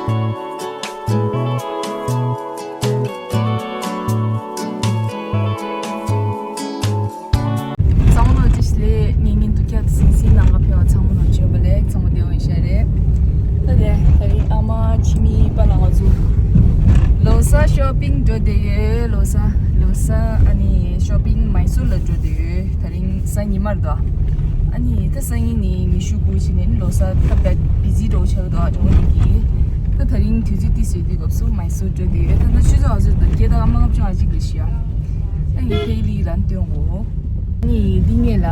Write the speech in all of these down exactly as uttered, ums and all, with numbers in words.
ཚང་མ་ལོ་ཅི་ཞིག་ལས་ངེས་ངེས་འདུག་ཀྱང་སིང་སིང་ནང་ག་ཕེབས་པ་ཚང་མ་ལོ་ཆོས་པ་ལས་ཚང་མ་བདེ་བོ་ཡིན་ཤག་རེད། ད་དེ་ད་རིང་ཨ་མ་འཆི་མེད་པ་ལ་ང་ཚོ་ལོ་གསར་ཤོ་པིང་འགྲོ་བསྡད་ཡོད། ལོ་གསར་ལོ་གསར་ཨ་ནི་ཤོ་པིང་མའི་སུར་ལ་འགྲོ་བསྡད་ཡོད། ད་རིང་གཟའ་ཉི་མར་འདུག་ཨ་ནི་ད་སང་ཉིན་ནི་ཉི་ཤུ་དགུ་ཕྱིན་ནས་ལོ་གསར་ཐབས་ད་བི་ཟི་འགྲོ་ཆགས་འདུག་ཨ་ཅོ་ནི་གི་ད་ད་རིང་དུས་ཚོད་ཏིས་ཡོད་དུས་སྐབས་སུ་མའི་སུར་འགྲོ་བསྡད་ཡོད། ད་ད་ཆུ་ཚོད་ཨ་ཟུར་དང་སྐད་ད་ཨ་མ་ལྔ་བཅུ་ང་གཅིག་རེད་ཤག་ཨ་ནི་ཕེ་ལི་རང་སྟོན་གོ་ནི་འདི་ངེད་ལ་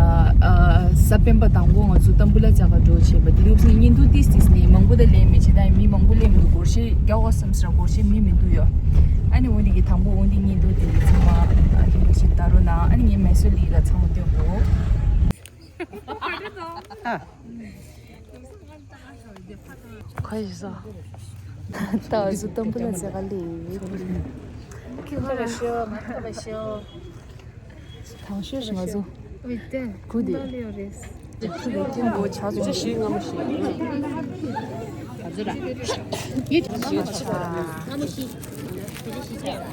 གཟའ་སྤེན་པ་དང་པོ་ང་ཚོ་ཏམ་བུ་ལ་ཅག་ག་འགྲོ་བྱས་པ་འདི་ལུགས་སེ་བརྙན་ཐུང་ཏིས་ཏིས་ནི་མང་པོ་ད་ལེན་མི་བྱེད། ད་མི་མང་པོ་ལེན་མི་འདུག་སྒོར་གཞས་རྒྱག་འོ་བསམ་སྲ་སྒོར་གཞས་མི་མི་འདུག་ཡོ། ཨ་ནི་འོ་འདི་གི་དང་པོ་འོ་འདི་བརྙན་ཐུང་དེ་ཚང་མ་ཨ་ཁྱེད་ལ་ཞིག་ལྟ་རོགས་གནང་། ཨ་ནི་ངས་མེ་སོ་ལི་ལ་ཚང་མ་སྟོན་གོ་ཁ་ཡི་ས། ད་འུ་ཚོ་ཏམ་བུ་ལ་ཟེ་ག་ལེ། ཁྱོད་ཁ་ལ་ཤོ་ང་ཁ་ལ་ཤོ། དང་ཤོས་ང་ཚོ་ཨོ་དེ་གུ་དེ། ད་ལེ་ཡོད་རེད། དེ་གུ་དེ་ཀེམ་བོ་ཆ་ཚོ་ཞིག་ང་མ་ཤེས།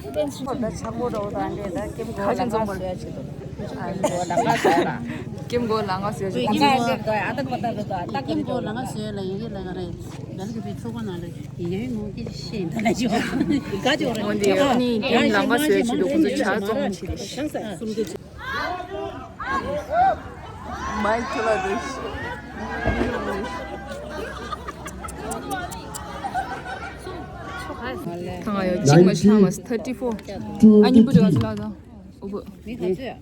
ད་ཆག་པོ་རོ་དང་འདྲེ་ད་ཀེམ་གོ་ལ་ང་སོས་ཆེ་དོ། ཀེམ་གོ་ལ་ང་སོས་ཆེ་དོ། ཀེམ་གོ་ལ་ང་སོས་ཆེ་དོ། ཀེམ་གོ་ལ་ང་སོས་ལ་ཡི་གེ་ལ་ང་རེད། ང་ལ་གི་བི་ཚོགས་པ་ནང་ལ་ཡིན་ཡང་ངོ་སྐད་ཤེས་འདི་ལ་ཡོད། ག་ཅོ་རེད། འོན་ཏེ་ཨ་ནི་ཀེམ་ལ་ང་སོས་ཆེ་དོ་ཁོ་ཚོ་ཆ་ཚང་ཆེ་རེད། མའི་ཁྱོད་ལ་འདུག་ཐང་ཡོད་གཅིག་མ་ཤི་ཐང་མ་ཤི་thirty four། ཨ་ནི་པུ་ཅོ་ང་ཚོ་ལ་དང་། ཨོ་བུ། མི་ག་ཚོད།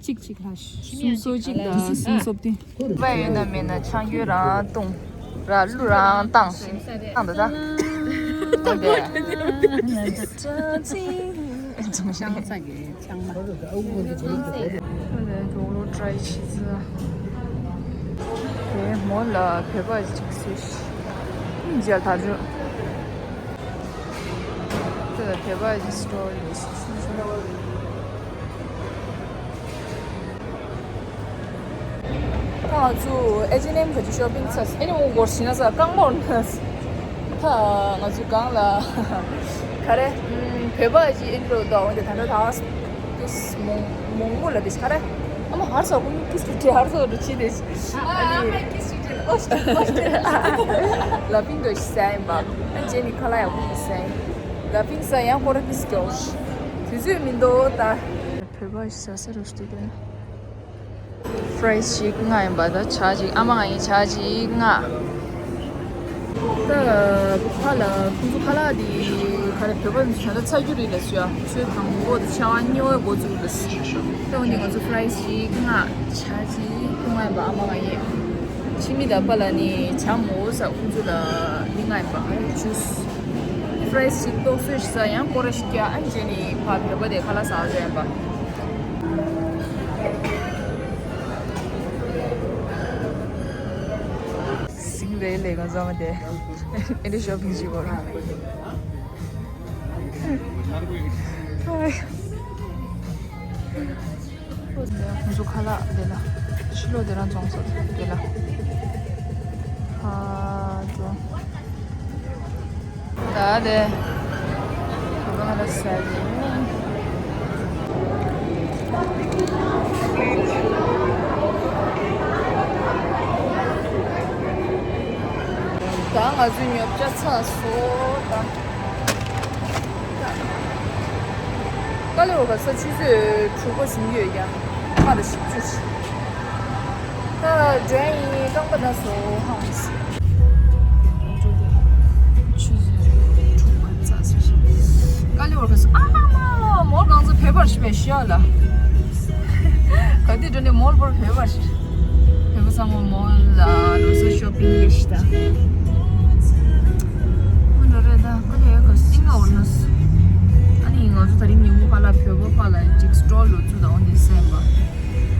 གཅིག་གཅིག་ལ་སུམ་སོ་གཅིག་དང་སུམ་སོ་བདུན། བས་ཡོད་ན་མེད་ན་ཆང་ཡོད་རང་བཏུང་། ར་གླུ་རང་བཏང་། བཏང་འདུག་ད། ད་དེ། ཆང་ས་གི་ཆང་མ། ཨོ་བུ་འདི་ཆང་ས་གི། ད་དེ་རོགས་ལོ་ཊ་རའི་བྱེད་ཚུལ། དེ་མོ་ལ་བོད་པ་གཅིག་སུ་ཞིག་མཇལ་ཐག་ཆོད། དེ་ལ་བོད་པ་གཅིག་སི་ཊོལ་ཡོད་ཤག་ད་ང་ཚོ་ཨེ་ཆི་ཨེན་ཨེམ་ག་ཅིག་ཤོ་པིང་ཚར་སོང་། ཨེ་ནི་འོ་སྒོར་ཞིག་ན་ས་རྐང་མོར་ན་ས། ད་ང་ཚོ་སྒང་ལ་ག་རེ་བོད་པ་ཅིག་ཨེ་འགྲོ་འདུག་འོན་ཏེ་ད་ལྟ་ད་ཏུས་མོང་མོང་མོ་ལ་དེ་ག་རེ་ཨ་མ་ཧར་ས་ཀུན་ཏུས་ཀྱི་ཧར་ས་རུ་ཆི་དེ་ཨ་ནི་ལ་ཕིང་དུ་ཤི་ས་ཡིན་པ། ཨ་ཇེ་ནི་ཁ་ལ་ཡག་པོ་ཤི་ས་ཡིན། ལ་ཕིང་ས་ཡང་ཁོ་ར་ཏིས་སྐྱོ་ཤི་དུས་ཚོད་མི་འདུག་ད། བོད་པ་ཞིག་ཟ་ས་རུ་ཤི་དེ། ཕ་རའི་ཞིག་མངགས་ཡིན་པ། ད་ཇ་ཅིག་ཨ་མ་ང་ཡིས་ཇ་ཅིག་མངགས། ད་ཕ་ལ་ཁོང་ཚོ་ཁ་ལག་དེ་ག་རེ་བོད་པ་ཚོ་ད་ལྟ་ཚ་རྒྱུ་རེད་ལ་ཞུ་ཡ། ཆུ་དང་པོ་དེ་ཆ་བ་གཉིས་པ་འགོ་བཙུགས་ལ་ཞུ། ད་འོན་ཏེ་ང་ཚོ་ཕ་རའི་ཞིག་མངགས། ཇ་ཅིག་འཐུང་ཡིན་པ་ཨ་མ་ང་ཡིས། ཕྱི་མི་དང་པ་ལ་ནི་ཇ་མོ་ཟ། ཁོང་ཚོ་ལ་འདི་མངགས་ཡིན་པ་ཨ་རེ་ཇུས། ཕ་རའི་ཞིག་ཏོག་ཙམ་ཞིག་ཟ་ཡང་ཀོ་ར་ཞིག་སྐྱ་ཨན་ཇེ་ནི་ཕ་བོད་པ་དེ་ཁ་ལག་ཟ་བ་ཡིན་པ། སིང་རེད་ལས་ཀ་བཟང་བ་དེ། ཨེ་འདྲ་ཤོ་པིང་བྱེད་དགོས་རེད། ཁོང་ཚོ་ཁ་ལག་དེ་ལ་ཕྱི་ལོགས་དེ་རང་བཙོང་ས་དེ་ལ་ཨ་ཙོ། ད་དེ་ཁ་ལག་ཟ་གི་ད་ང་ཚོའི་ཉོ་ཆ་ཚར་སོང་ད། ཀ་ལེ་བོ་ག་ས་ཆུ་ཚོད་དྲུག་པ་ཟིན་གྱི་ཡོད་ཀྱང་ཁ་ལ་ཞིབ་ཅུ་ཞིག་ད་འགྲོ་ཡིན། རྐང་པ་ན་སོ་ཧང་སི། ཆུ་ཚོད་དྲུག་པ་ཙམ་ཞིག་ཀ་ལེ་བོ་ག་ས་ཨ་མ་མོ་གང་ཚོ་བོད་པར་ཞིག་པའི་ཤོ་ལ། ག་དུས་འགྲོ་ནས་མོལ་བོར་བོད་པར་ཞིག་བོད་པ་ཚང་མ་མོལ་ལ་ལོ་སོ་ཤོ་པིང་ཡེ་ཤི་ད། ཨོ་འགྲོ་རེད་ད་ཀ་ལེ་ག་སིང་ག་འོ་ན་སུ། ཨ་ནི་ང་ཚོ་ད་རིང་ཉིན་མོ་ཁ་ལ་བོད་པ་པ་ལ་ཅིག་སི་ཊོལ་ལོ་ཚུ་ད་འོ་འདི་སེམས་པ།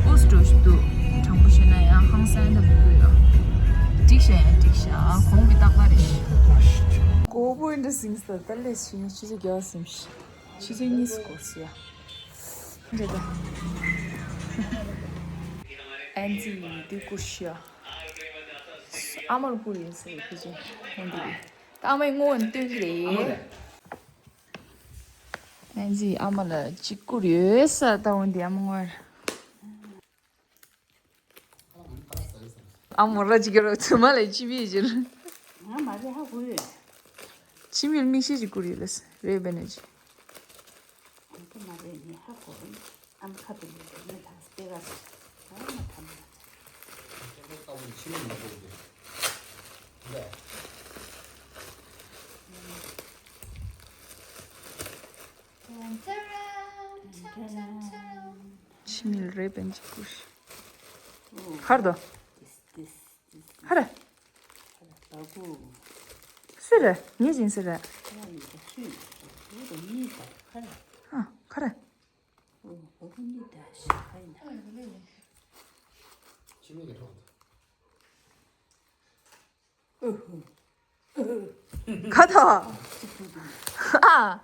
ཨོ་སི་ཊོལ་ཞིག་འདུག་དྲང་པོ་བཤད་ན་ཡང་ཧང་སང་ད་མི་དགོས་ཡ། འགྲིག་ཤག་ཡང་འགྲིག་ཤག་གོང་གི་རྟགས་པ་རེད་ཤག་གོ་བོ་འདྲ་སིང་ས་ད་ལས་ཤི་ཆུ་ཚོད་བརྒྱ་སིང་ཤག་ཆུ་ཚོད་གཉིས་སུ་འགོར་སོང་ཡ། འདྲེ་ད། ཨན་ཙི་ཡི་དུས་སྐུར་ཤི་ཡ། ཨ་མར་སྐུར་ཡིན་ཟེར་ཕི་ཅི་ཧོན་དི་ཡི། ད་ ཨ་མའི་སྔོན་སྟོན་གྱི་རེད། ཨན་ཛི་ཨ་མ་ལ་གཅིག་བསྐུར་ཡོད་ས་ལྟ་བུ་འདི་ཨ་མ་སྔོན། ཨ་མོ་ར་ཅིག་གི་རོ་ཚུ་མ་ལ་ཅི་བི་ཅིར། ང་མ་རེད་ཧ་གོ་ཡོད། ཆི་མིར་མིག་ཤེལ་ཅིག་བསྐུར་ཡོད་ལས་རེད་བེ་ནེ་ཅི། ཨ་མ་མ་རེད་ནི་ཧ་གོ་ཡོད། ཨ་མ་ཁ་ཏུ་ལུས་ཏེ་ནི་ལགས་སྤེ་ར་ཟེར། ཨ་མ་ཐ་མ། ཆི་མིར་རེད་བེ་ཅིག་བསྐུར། ཧར་དོ། ཧར། སི་རེད། ངེས་ཅན་སི་རེད། ཨ། ཁ་རེད། ཁ་ཐོ། ཨ།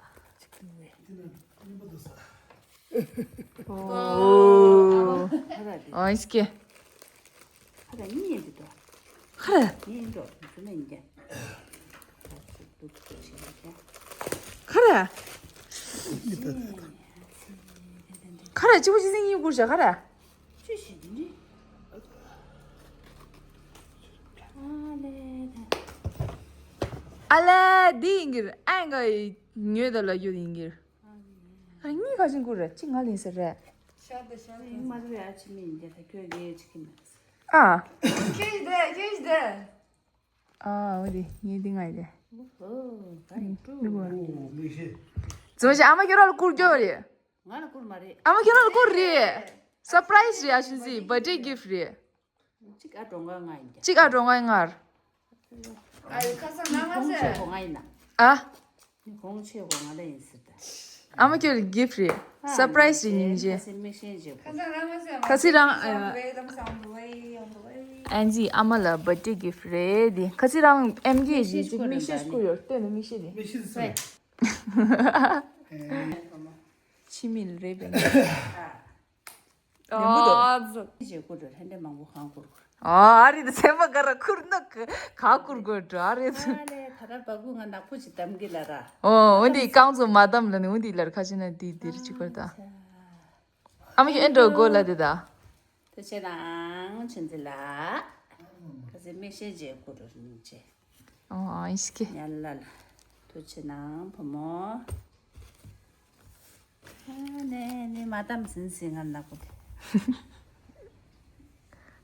ཨོ། ཨོ་སྐེ། ཁ་ར་གཉིས་ཡིན་འདི་དོ། ཁ་ར། གཉིས་ཡིན་འགྲོ་འདི་ནས་ཡིན་ཀྱང་། ཁ་ར། ཁ་ར་གཅིག་པུ་གཅིག་སེང་གཉིས་བསྐུར་བྱ་ཁ་ར། ཅི་ཞིག་འདི་འདྲི། ཨ་ལེ་འདི་ཡིན་གྱི་རེད། ཨ་ཡིན་ག་ཉོས་ད་ལ་ཡོད་ཡིན་གྱི་རེད། ཨ་གཉིས་ཁ་ཅིག་བསྐུར་ར་གཅིག་ང་ལ་ཡིན་ཟེར་རེད། ཤ་དང་ཤ་དང་། མ་རེད་ཨ་ཆི་མི་ཡིན་འདི་ད་ཁྱོད་ངའི་ཅིག་གི་མ་རེད། ཨ། ཁྱོད་ཀྱི་འདི་ཁྱོད་ཀྱི་འདི། ཨ་འོ་དེ་ངའི་འདི་ང་ཡི་དེ། ཨོ་ཧོ། ད་ཡིན་འགྲོ། འདི་གོ། ཨོ་མིག་ཤེལ། ཙོ་ཞིག་ཨ་མ་ཁྱོད་རང་ལ་བསྐུར་རྒྱུ་རེད། ང་ལ་བསྐུར་མ་རེད། ཨ་མ་ཁྱོད་རང་ལ་བསྐུར་རེད། སར་པ་རའི་སི་རེད་ཨ་ཤུ་ཟི་བར་ཌེ་གིཕ་རེད། གཅིག་ཨ་གྲོང་ཁ་ང་ཡིན་ཀྱང་། གཅིག་ཨ་གྲོང་ཁ་ང་རེད། ཨ་ཡི་ཁ་སང་ན་མ་ཟེར། ཁོང་ཆེ་གོ་ང་ཡིན་ན། ཨ། ཁོང་ཆེ་གོ་ང་ལ་ཡིན་ཟེར་ད། ཨ་མ་ཁྱོད་ལ་གིཕ་རེད། སར་པ་རའི་སི་རེད་སྙིང་རྗེ། ཁ་སང་མིག་ཤེལ་བྱེད་དགོས། ཁ་སང་རང་མ་ཟེར་མ། ཁ་སི་རང་ཨ། ཨན་ཛི་ཨ་མ་ལ་བར་ཌེ་གིཕ་རེད་དེ། ཁ་སི་རང་ཨེམ་གྱི་ཞིག་ཅིག་མིག་ཤེལ་བསྐུར་ཡོད་ལྟོས་ན་མིག་ཤེལ་དེ། མིག་ཤེལ་ཟེར། ཆི་མིན་རེད་པས། ཨ་ཙི། ཞེས་བསྐུར་འགྲོ་ལྷན་འདྲེ་མང་པོ་གང་བསྐུར་དགོས། ཨ་རེད་དེ་ཚན་པ་ག་ར་ཁུར་ནག་ག་བསྐུར་དགོས་འགྲོ་ཨ་རེད། ཨ་ལས་ད་ར་བ་གུ་ང་ནག་པོ་ཅིག་གཏམ་གི་ལ་ར། ཨོ་འོན་ཏེ་རྐང་ཚོ་མ་གཏམ་ལ་ནི་འོན་ཏེ་ལར་ཁ་ཆེ་ན་དེ་དེར་ཅིག་བར་ད། ཨ་མ་ཁྱོད་ཨེ་འགྲོ་དགོས་ལ་དེ་ད། ཐུགས་ཆེ་གནང་ཆུ་འཛིན་ལགས། ཁ་ཟས་མིག་ཤེལ་རྗེས་བསྐུར་རོ་སྙིང་རྗེ། ཨོ་ཨ་ཨིན་སྐྱེ། ཡ་ལ་ལ། ཐུགས་ཆེ་གནང་བུ་མོ། ཨ་ནེ་ནེ་མ་གཏམ་ཟིན་ཟིན་ང་ནག་པོ་དེ།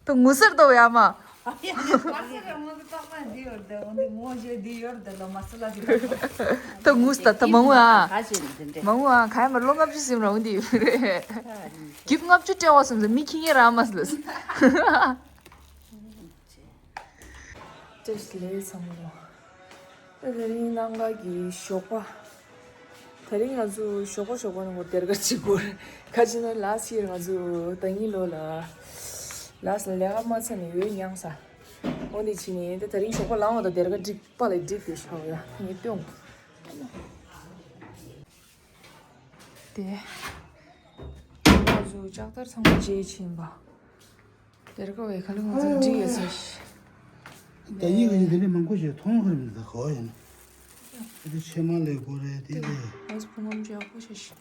ད་ངུ་སར་ཏོ་ཡ་མ། ང་སར་ངོ་ཏོག་པ་འདི་ཡོད་དེ་འོན་ཏེ་ངོ་བཞེས་འདི་ཡོད་དེ་ལོ་མ་སུ་ལ་ཞིག་ད་ངུ་ས་ད་མ་ངུ་ཨ། ག་ཞིག་འདི་འདྲེ། མ་ངུ་ཨ་ག་ཡ་མ་ལོ་ལྔ་བཅུ་ཟིན་ར་འོན་ཏེ་ཡོད་རེད། གིབ་ལྔ་བཅུ་སྤྲད་བ་སོང་ཙང་མི་ཁྱི་ངན་ར་མ་སུ་ལ་སུ། བཀྲ་ཤིས་བདེ་ལེགས་ཚང་མ་ལ། ད་དེ་རིང་གནམ་གང་གི་ཞོགས་པ། དེ་རིང་ང་ཚོ་ཞོགས་པ་ཞོགས་པ་ནས་སྒོ་སྡེར་ཁ་གཅིག་སྒོར། ཁ་ཅིག་ན་ལ་སི་ཡར་ང་ཚོ་ད་ཉིན་ལོ་ལ། ལ་སི་ལས་ཀ་མ་ཚར་ནས་འོད་མྱངས་ས། འོ་འདི་ཕྱིན་ནས་ད་དེ་རིང་ཞོགས་པ་ལངས་བ་དང་སྡེར་ཁ་འགྲིག་པ་ལས་འགྲིག་དེ་ཤོག་ཡ་ངས་སྟོན། དེ། ང་ཚོ་ལྕགས་དར་ཚང་མ་བརྗེས་ཕྱིན་པ། དེར་ཀ་བའི་ཁ་ལུང་ཚོ་འགྲིག་ཡོད་ས་ཞིག་ད་ཡིག་གི་དེ་འདྲ་མང་པོ་ཞིག་མཐོང་གི་རེད་མི་འདུག་གོ་ཡིན། དེ་ཕྱེ་མ་ལས་དགོས་རེད་དེ་དེ། ང་ཚོ་བུ་ངམ་ཅོག་པོ་ཞིག་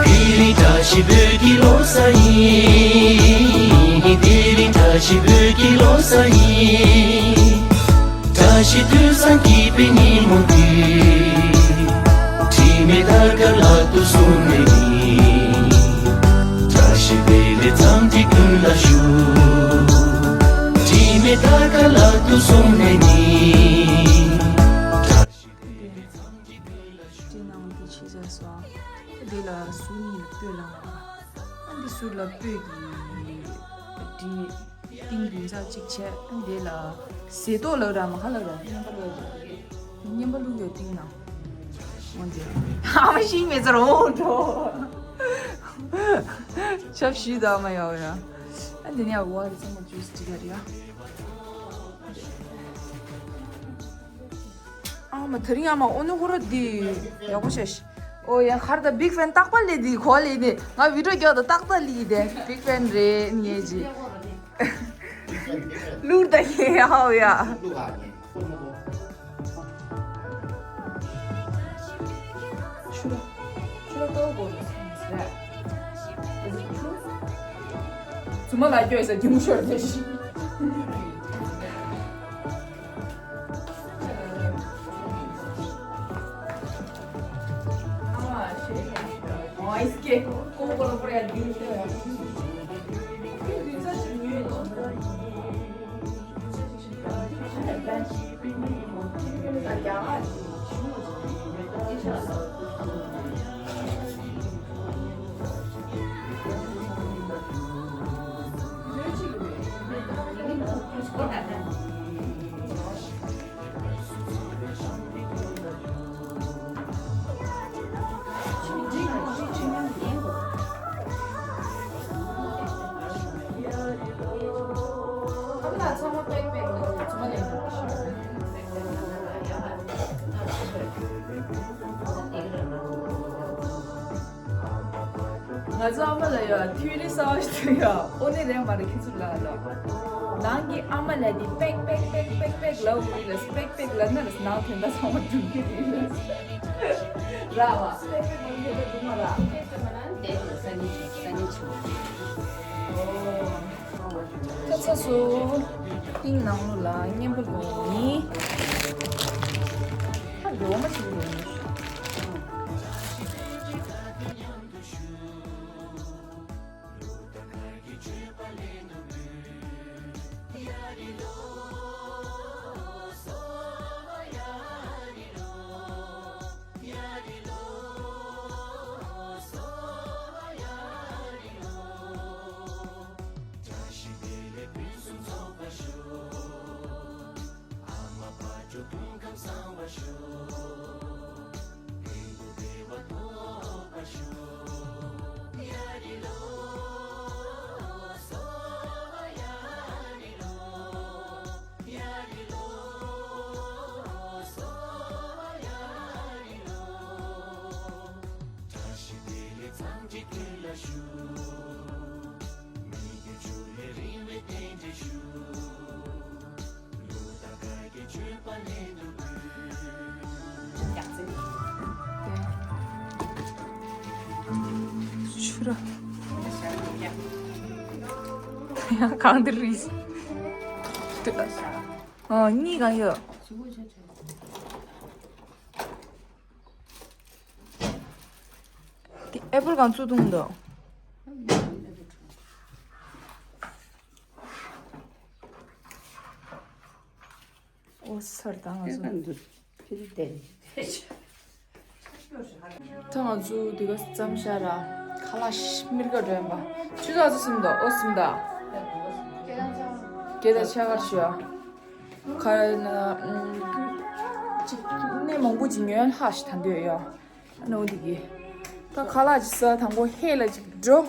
དེ་རིང་བཀྲ་ཤིས་བོད་ཀྱི་ལོ་གསར་ཡིན། དེ་རིང་བཀྲ་ཤིས་བོད་ཀྱི་ལོ་གསར་ཡིན། བཀྲ་ཤིས་དུས་བཟང་སྐྱིད་པའི་ཉིན་མོ་འདིར། དྲི་མེད་དར་དཀར་ལག་ཏུ་བཟུང་ནས་ནི། བཀྲ་ཤིས་བདེ་ལེགས་འཚམས་འདྲི་ཀུན་ལ་ཞུ། དྲི་མེད་དར་དཀར་ལག་ཏུ་བཟུང་ནས་ནི། བཀྲ་ཤིས་བདེ་ལེགས་འཚམས་འདྲི་ཀུན་ལ་ཞུ། དེ་ནང་དེ་ཕྱི་ཟ་སོ། དེ་ལ་ཟུར་གཉིས་ལ་སྤོས་ལངས་པ། ཨ་འདི་ཟུར་ལ་སྤོས་ཀྱི་དྲི་མེད། ཏིང་བདུན་ཚར་གཅིག་བྱས། ཨ་འདི་ལ་ཟས་ཏོག་ལབ་ར་མ་ཁ་ལབ་ར། རྔན་པ་ལབ་ར། རྔན་པ་བླུགས་ཡོད་ཏིང་ན། འོན་ཏེ་ཨ་མ་ཤིང་མེ་ཚར་འོང་འགྲོ། ཆབ་ཞུས་དང་མ་ཡོང་ཡ། ཨ་འདི་ནས་ཝ་རི་ཚང་མ་ཇུས་ཅིག་ག་རེད་ཡ། ཨ་མ་དེ་རིང་ཨ་མ་ཨོ་ནུ་ཧུ་ར་འདི་ཡག་པོ་བྱས་ཤི། ཨོ་ཡ་ཁར་ད་བིག་ཕན་རྟག་པ་ལས་འདི་གོ་ལས་ནི་ང་བི་ཌིའོ་རྒྱག་ད་ཏག་ཏག་ལི་དེ་བིག་ཕན་རེད་ངེས་ཀྱི། ལུར་ད་ཁེ་ཧའོ་ཡ། ཆུ་ལ་ཆུ་ལ་ཏོག་གོ་ནི་སོང་ཟེར། ཨ་ཟེར་ཆུ། ཚུ་མ་ལ་སྐྱོ་ས་གྱི་མུ་ཤོར་ཏེ་ཤི། ང་ཚོ་ཨ་མ་ལ་ཡ་ཐུགས་རེ་གསར་བ་ཞིག་ཐོན་ཡ། ཨོ་ནི་རེད་མ་རེད་ཁྱེད་ཚོ་ལ་ལ། ནང་གི་ཨ་མ་ལ་དེ་པེག་པེག་པེག་པེག་པེག་ལབ་འོ་ཡི་ལ་པེག་པེག་ལབ་ན་རེད། ནང་དོན་དག་ཚང་མ་སྒྲུབ་ཀྱི་རེད་ལ། ར་བ། པེག་པེག་ལབ་ན་དོན་དག་མ་ར། པེག་པེག་མ་ན་དེ་ས་ནི་ཆུ་ས་ནི་ཆུ། ཨོ། ད་ཚ་སོ། ཏིང་ནང་ལོ་ལ་རྔན་པ་ལོ་ནི། ཧ་ལོ་མ་ཞིག་ལོ་ནི། ཆུ་ར། ཡང་གང་འདིར་རིས། ཨ་གཉིས་གང་ཡོད། དེ་ཨེ་པལ་གང་བཙུགས་འདུག་འདུག་ཨོ་སར་དང་ང་ཚོ། ད་ང་ཚོ་དེ་ག་ཙམ་ཤ་ར་ཁ་ལག་མིར་ག་འགྲོ་ཡིན་པ། ཆུ་ཚོད་ཙམ་ཟིན་འདུག་ཨོ་ཟིན་ད། སྐད་དང་ཆ་གར་ཞུ་ཨ། ཁ་ན་ཅིག་གནས་མང་པོ་ཅིག་ཉོན་ལྷག་ཞིག་ད་འདོད་ཡོད། ཨ་ནི་འོ་དེ་གི་ད་ཁ་ལག་ཅིག་ཟ་དང་པོ་ཧེ་ལ་ཅིག་འགྲོ།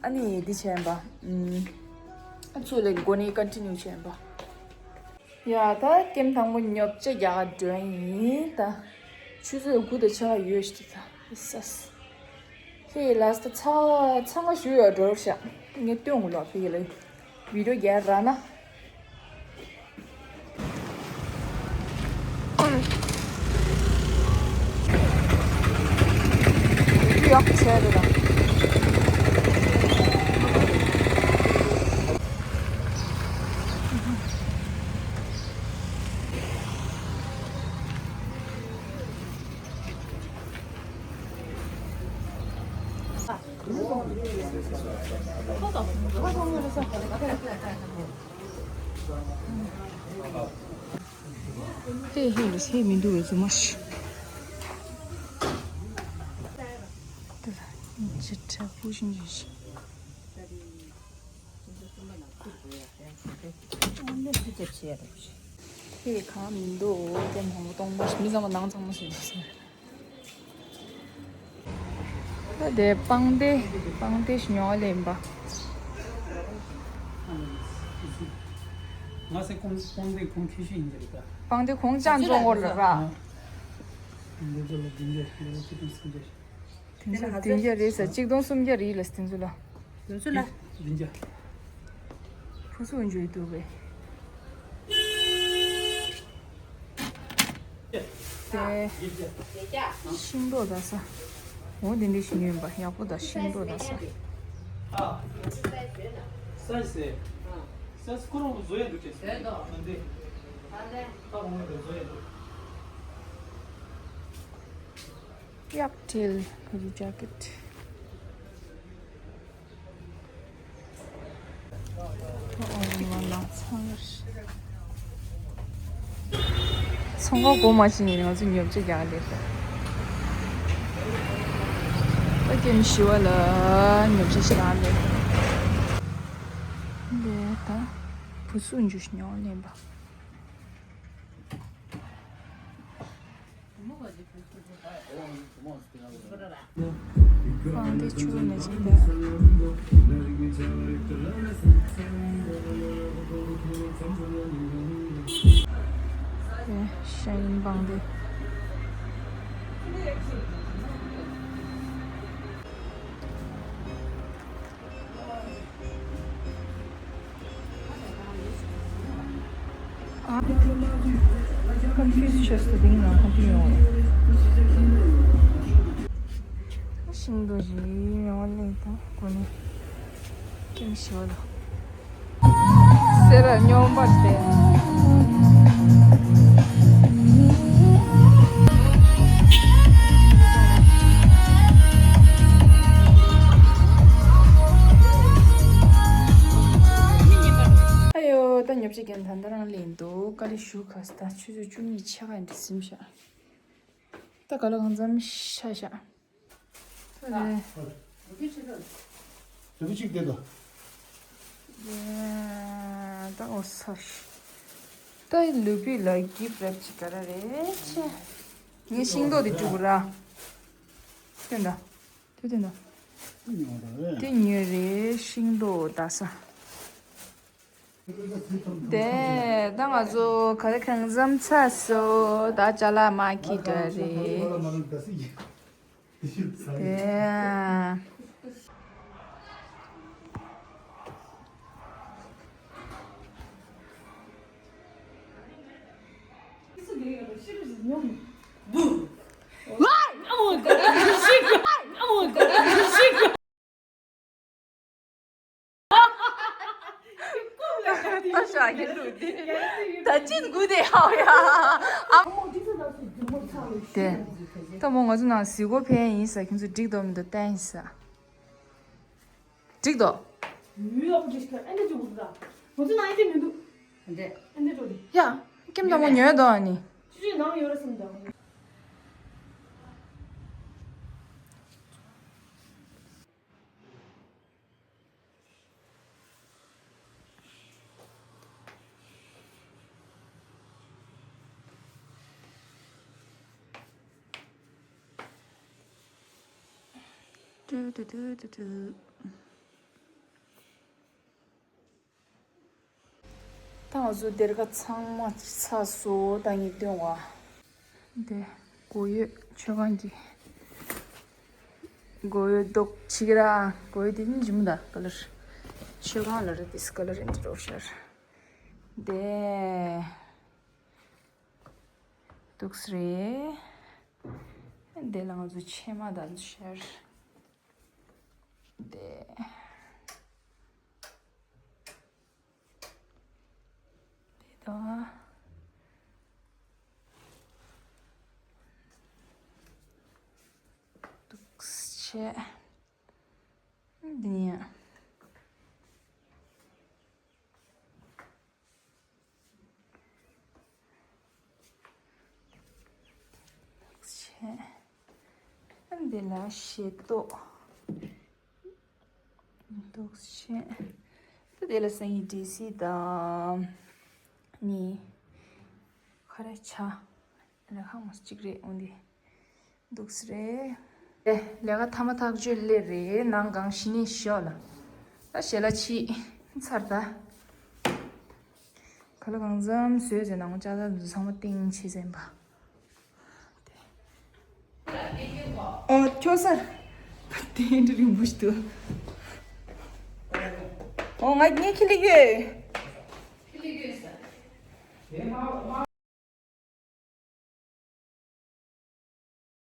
ཨ་ནི་འདི་བྱས་པ། ཨ་ཚོ་ལས་ཀྱི་སྒོ་ནས་ཀོན་ཊི་ནིའུ་བྱས་པ། ཡ་ད་ཀེམ་དང་པོ་ཉོ་ཆ་རྒྱག་འགྲོ་ཡིན་ད། ཆུ་ཚོད་དགུ་དང་ཕྱེད་ཀ་ཡོད་ཤི་ད་ས། ཧེ་ལ་ས་ད་ཚ་ཚ་ང་ཞུ་ཡོད་འགྲོ་ཤ། ངས་སྟོན་དགོས་ལོ་ཕི་གི་ལ། བི་ཌིའོ་རྒྱག་ར་ན། ཡག་བྱས་རེད་ད། ཧེ་ཧེ་ལུས་ཧེ་མི་འདུག་བས་རྫུན་མ་ཞིག་ཏུ་ལ་ཅི་ཁྲ་ཕུ་ཤིང་ཞིག་ཨ་ནི་སུ་ཅེབ་བྱས་རོགས་བྱེད། ཁྱེད་གང་མི་འདུག་ཀྱེ་མང་པོ་གཏོང་མ་མི་ཚང་མ་ནང་ཚང་མ་ཟིན་འདུག་ཟེར། ད་དེ་པང་སྡེ་པང་སྡེ་ཞིག་ཉོ་ལེན་པ། ང་ཚེ་ཁོང་པང་སྡེ་ཁོང་ཁྱེད་ཤི་ཡིན་གྱི་རེད་ད། པང་སྡེ་ཁོང་ཅང་ཙོང་གོ་ལ་ར། འདི་ཚོ་ལ་བདུན་བརྒྱ་ལོ་གཅིག་དང་སུམ་བརྒྱ། དེ་ཚོ་བདུན་བརྒྱ་རེད་ཟེར་གཅིག་སྟོང་སུམ་བརྒྱ་རེད་ལ་དེ་ཚོ་ལ། དེ་ཚོ་ལ། བདུན་བརྒྱ། ཕུ་སུ་འཇུས་འདུག་པས། དེ། ཤིང་ཏོག་ད་ས། འོ་དེ་འདྲ་ཞིག་ཉོས་པ་ཡག་པོ་ད་ཤིང་ཏོག་ད་ས། ཨ། ས་ཟེར། ས་ཁོ་རང་བཟོ་ཡ་འདུག་ཅེས་ཟེར། ཨ་འདི། ད་འོ་འདི་བཟོ་ཡ་འདུག Yaktel hoodie jacket. ཚོང་ཁང་སྒོ་མ་ཕྱེ་ནས་ང་ཚོ་ཉོ་ཆ་རྒྱག་བསྡད་ཤག་ད་ཀེམ་ཞི་བ་ལ་ཉོ་ཆ་ཞིག་རག་བསྡད་ཤག་འདི་ད་བུ་སུ་འཇུ་ཞིག་ཉོ་ལེན་པ། པང་སྡེ་ཆུ་བོ་མེ་ཆེན་དེ། དེ་ཤ་ཡིན་པང་སྡེ། ཨ། ཀོན་ཕིའུ་ཛི་བྱས་སོང་དེ་ཡིན་ན་ཁོང་ཕིའུ་ཡོང་བ་རེད། ཤིང་ཏོག་ཞིག་ཡོང་བ་ལེན་དང་སྒོ་ནས་ཀེམ་ཞི་བ་དང་། སེ་ར་སྨྱོན་པ་དེ། ཨ་ཡོ། ད་ཉོ་ཆ་རྒྱག་ད་ལྟ་རང་ལེན་འདུག་དཀའ་ལས་ཞུ་ཁ་ས་ད་ཆུ་ཚོད་བཅུ་གཉིས་ཕྱེད་ཀ་འདི་ཟིན་ཤག་ད་ག་ལ་གང་འཚམ་ཤ་ཤག་ཨ་རེ། རེ་བུ་གཅིག་བསྡད་དོ། ད་འོ་ས་ཤི། ད་ལུ་པི་ལ་གིབ་རེབ་ཅིག་ག་ར་རེད་ཆེ། ངས་ཤིང་ཏོག་དེ་བཅུག་ར། སྟོན་ད། དེ་སྟོན་ད། དེ་ཉོས་རེད་ཤིང་ཏོག་ད་ས། དེ་ད་ང་ཚོ་ག་རེ་གང་འཚམ་ཚར་སོང་། ད་ཅ་ལག་མ་འཁྱེར་འདྲ་རེད། དེ། ད་ཤ་ཡི་ལུག་དེ། ད་ཅིན་དགུ་དེ་ཧའོ་ཡ། ཨ། དེ། ད་མོ་ང་ཚོ་ནང་གཟིགས་སྐོར་ཕེབས་ཡིན་ས་ཁྱོད་ཚོ་འགྲིག་འདུག་མི་འདུག་བལྟས་ཡིན་ས། འགྲིག་འདུག་ཡ། ཀེམ་དང་མོ་ཉོས་འདུག་ཨ་ནི། ཏུ་ཏུ་ཏུ་ཏུ་ཏུ། ད་ང་ཚོ་སྡེར་ཁ་ཚང་མ་ཚར་སོང་། ད་ངས་སྟོན་བ། འདི་སྒོ་ཡོད་མཆོད་ཁང་གི། སྒོ་ཡོད་རྡོག་ཅིག་ར། སྒོ་ཡོད་དེ་ཉིན་ཇི་མོ་ད་ཀ་ལར། མཆོད་ཁང་ལ་ར་དེ་སི་ཀ་ལར་ཨེ་འདྲ་རོ་ཤར། འདི། འདུག་སེ་རེད། འདི་ལ་ང་ཚོ་ཕྱེ་མ་དང་ཤར། འདི། འདི་དང་། འདུག་སེ་བྱས། འདི་ཡང་། བྱས། འདི་ལ་ཤེལ་ཏོག་འདུག་བྱས། ད་ དེ་ལ་སེང་གེ་འདྲེ་སྲིད་དང་། ནི། ཁ་རེ་ཆ། རེ་ཁ་མོ་གཅིག་རེ་འོང་དེ། འདུག་སེ་རེད། ཨེ། ལས་ཀ་མཐའ་མ་ཐག་གཅོད་སླེབས་རེད། ནང་གང་ཤི་ནས་ཤོག་ལ། ད་ཞལ་ལག་ཕྱིས་ཚར་ད། ཁ་ལག་གང་འཚམ་བཟོས་ཟེར་ནང་ལྕགས་ཐག་འདི་ཚང་མ་སྟེང་ཆེ་ཟེར་པ། ཨོ་ཁྱོད་སར། དེ་འདྲ་རིང་པོ་ཞིག་འདུག་ཨོ་ང་ངས་ཁྱི་ལི་ཡོད།